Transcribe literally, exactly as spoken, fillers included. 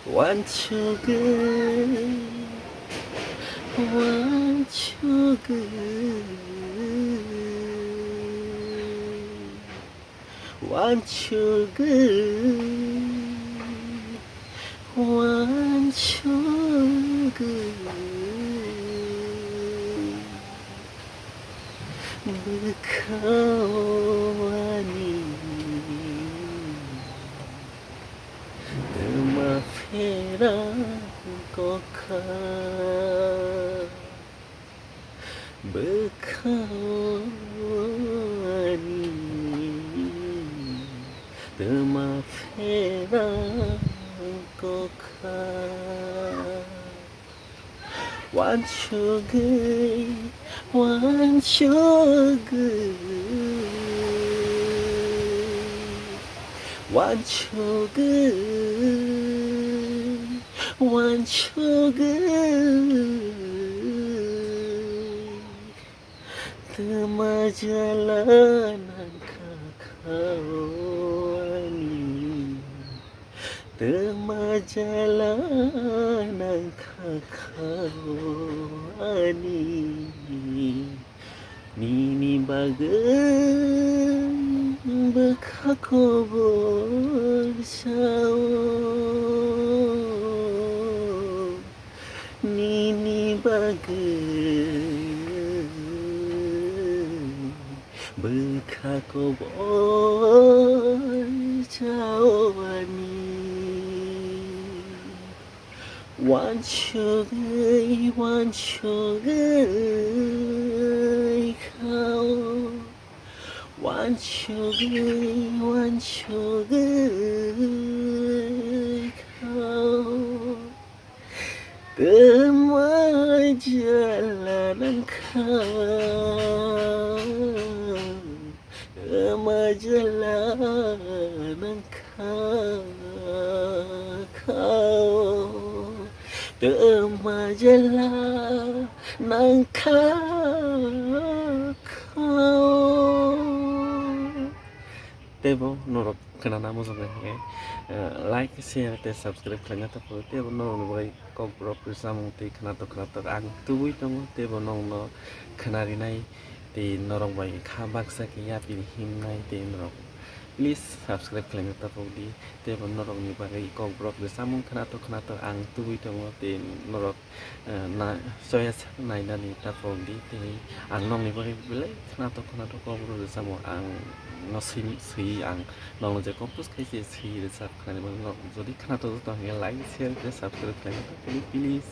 Wansugwi, wansugwi, wansugwi, wansugwi. Bwkhao ani twma pherang kokha. Bwkhao ani twma pherang kokha. Wansugwi, wansugwi, wansugwi, wansugwi. Twma jala nangkha khao ani. Twma jala nangkha khao ani. Nini bagwi bwkha kobor sao. Nini bagwi bwkha kobor sao ani. Wansugwi, wansugwi khao. Wansugwi, wansugwi khao. Twma jala nangkha, twma jala nangkha khao. Twma jala nangkha khao. Teibo norok khnana muchungkha hwnkhe, eh, like, share tei subscribe khlaina tapho. Teibo norokni bagwi kokborok rwchapmung tei khnatok khnatok ang tubui tongo. Teibo nokno khnarinai tei norok bai kha baksa khe yapri himnai tei norok please subscribe khlaina taphokdi. Teibo norokni bagwi kokborok rwchapmung khnatok khnatok ang tubui tongo tei norok eh, na, choya sak nainani taphokdi tei ang nokni bagwi belai khnatok khnatok kokborok rwchapmung ang no swi, swi ang nokno je compose khai se swi rwchap khnani bagwi nok jodi khnatok tong hwnkhe like, share tei subscribe khlaina taphokdi please.